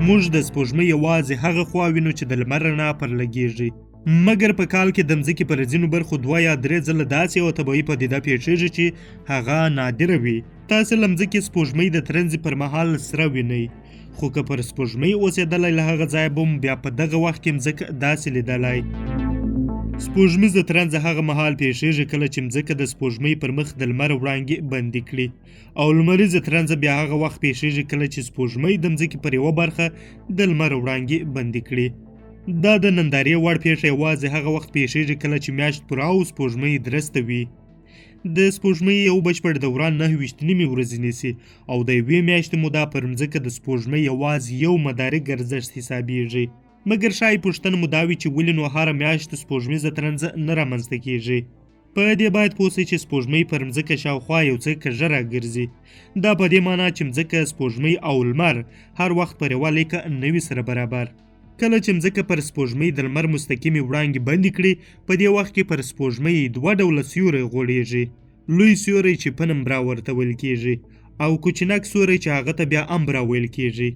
موږ د سپوږمۍ یوازې هغه خوا وینو چې د لمر رڼا پر لګیږي. مګر په کال کې د مځکې پر ځینو برخو دوه یا درې ځله داسې یوه طبیعي پدیده پیښیږي چې هغه نادره وي. تاسې له مځکې سپوږمۍ د ترنځې پر مهال سره وینئ، خو که پر سپوږمۍ اوسېدلی له هغه ځایه به مو بیا په دغه وخت کې مځکه داسې لیدلی. سپوږمیزه ترنځه هغه مهال پیښیږي کله چې مځکه د سپوږمۍ پر مخ د لمر وړانګې بندې کړي، او لمریزه ترنځه بیا هغه وخت پیښیږي کله چې سپوږمۍ د مځکې پر یوه برخه د لمر وړانګې بندې کړي. دا د نندارې وړ پیښه یوازې هغه وخت پیښیږي کله چې میاشت پوره او سپوږمۍ درسته وي. د سپوږمۍ یو بشپړ دوران 29.5 ورځې نیسي او د یوې میاشتې موده پر مځکه د سپوږمۍ یوازې یو مداري ګرځښت حسابیږي. مګر ښایي پوښتنه مو دا وي چې ولې نو هره میاشت سپوږمیزه ترنځه نه رامنځته کیږي؟ په دې باید پوه شئ چې سپوږمۍ پر مځکه شاوخوا یو څه کږه راګرځي. دا په دې معنا چې مځکه، سپوږمۍ او لمر هر وخت پر یوه لیکه نه وي سره برابر. کله چې مځکه پر سپوږمۍ د لمر مستقیمې وړانګې بندې کړي، په دې وخت کې پر سپوږمۍ دوه ډوله سیوری غوړیږي. لوی سیوری چې پنمبرا ورته ویل کیږي او کوچنک سیوری چې هغه ته بیا امبرا ویل کیږي.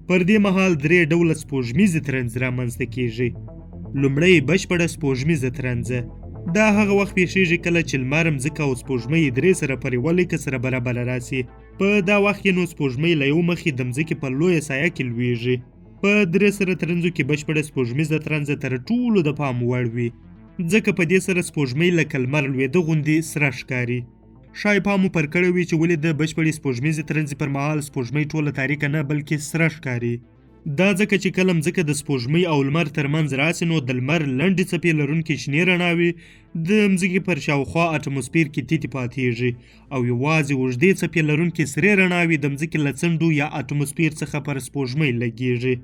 پر دې مهال درې ډوله سپوږمیزې ترنځ رامنځته کیږي. لومړی بشپړه سپوږمیزه ترنځه. دا هغه وخت پیښیږي کله چې لمر، مځکه او سپوږمۍ درې سره پر یوه لیکه سره برابره راسي. په دا وخت کې نو سپوږمۍ له یو مخې د مځکې په لویه سایه کې لویږي. په درې سره ترنځو کې بشپړه سپوږمیزه ترنځه تر ټولو د پام وړ وي، ځکه په دې سره سپوږمۍ لکه لمر لوېده غوندې سره ښکاري. ښایي پام مو پر کړی وي چې ولې د بشپړې سپوږمیزې ترنځې پر مهال سپوږمۍ ټوله تاریکه نه بلکې سره ښکاري. دا ځکه چې کله مځکه د سپوږمۍ او لمر ترمنځ راسي نو د لمر لنډې څپې لرونکې شنې رڼاوې د مځکې پر شاوخوا اټموسفیر کې تیتې پاتېږي او یوازې اوږدې څپې لرونکې سرې رڼاوې د مځکې له څنډو یا اټموسفیر څخه پر سپوږمۍ لګېږي.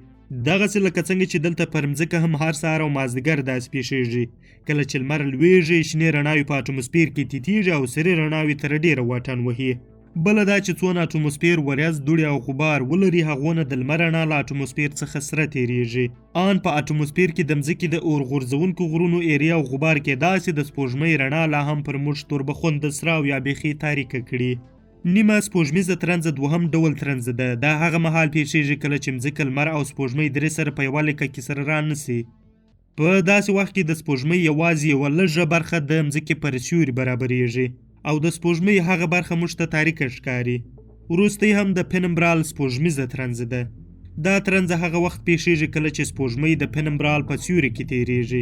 دغسې لکه څنګه چې دلته پر مځکه هم هر سهار او مازدیګر داسې پېښېږي. کله چې لمر لوېږي، شنې رڼاوې په اټموسفیر کې تیتېږي او سرې رڼاوې تر ډېره واټن وهي. بله دا چې څونه اټموسفیر وریځ، دوړې او غبار ولري، هغونه د لمر رڼا له اټموسفیر څخه سره تېرېږي. آن په اټموسفیر کې د مځکې د اور غورځوونکو غرونو ایرې او غبار کېداسې د سپوږمۍ رڼا لا هم پر موږ توربخونده سره او یا بیخي تاریکه کړي. نیمه سپوږمیزه ترنځه دوهم ډول ترنځه ده. دا هغه مهال پیښیږي کله چې مځکه، لمر او سپوږمۍ درې سره په یوه لیکه کې سره رانسي. په داسې وخت کې د سپوږمۍ یوازې یوه لږه برخه د مځکې پر سیوري برابرېږي او د سپوږمۍ هغه برخه موږ ته تاریکه ښکاري. وروستۍ هم د پنمبرال سپوږمیزه ترنځه ده. دا ترنځه هغه وخت پیښیږي کله چې سپوږمۍ د پنمبرال په سیوري کې تیریږي.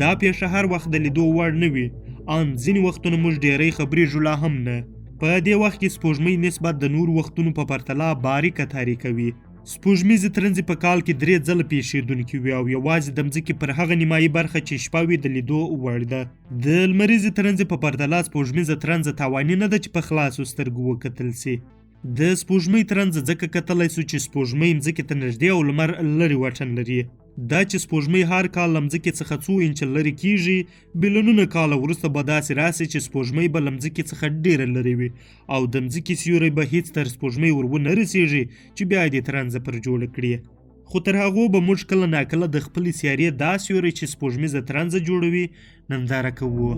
دا پیښه هر وخت د لیدو وړ نه وي، آن ځینې وختونه موږ ډیری خبریږو لا هم نه. په دې وخت کې سپوږمۍ نسبت د نورو وختونو په پرتله باریکه تاریکه وي. سپوږمیزې ترنځې په کال کې درې ځله پیښیدونکې وي او یوازې د مځکې پر هغه نیمایي برخه چې شپه وي د لیدو وړ ده. د لمریزې ترنځې په پرتله سپوږمیزه ترنځه تاواني نه ده چې په خلاصو سترګو وکتل سي. د سپوږمۍ ترنځه ځکه کتلی سو چې سپوږمۍ مځکې ته نږدې او لمر لرې واټن لري. دا چې سپوږمۍ هر کال له مځکې څخه څو انچه لرې کیږي، بیلونونه کاله وروسته به داسې راسي چې سپوږمۍ به له مځکې څخه ډېره لرې وي او د مځکې سیوری به هیڅ تر سپوږمۍ ور ونه رسیږي چې بیا دې ترنځه پر جوړه کړي. خو تر هغو به موږ کله ناکله د خپلې سیارې دا سیوری چې سپوږمیزه ترنځه جوړوي ننداره کوو.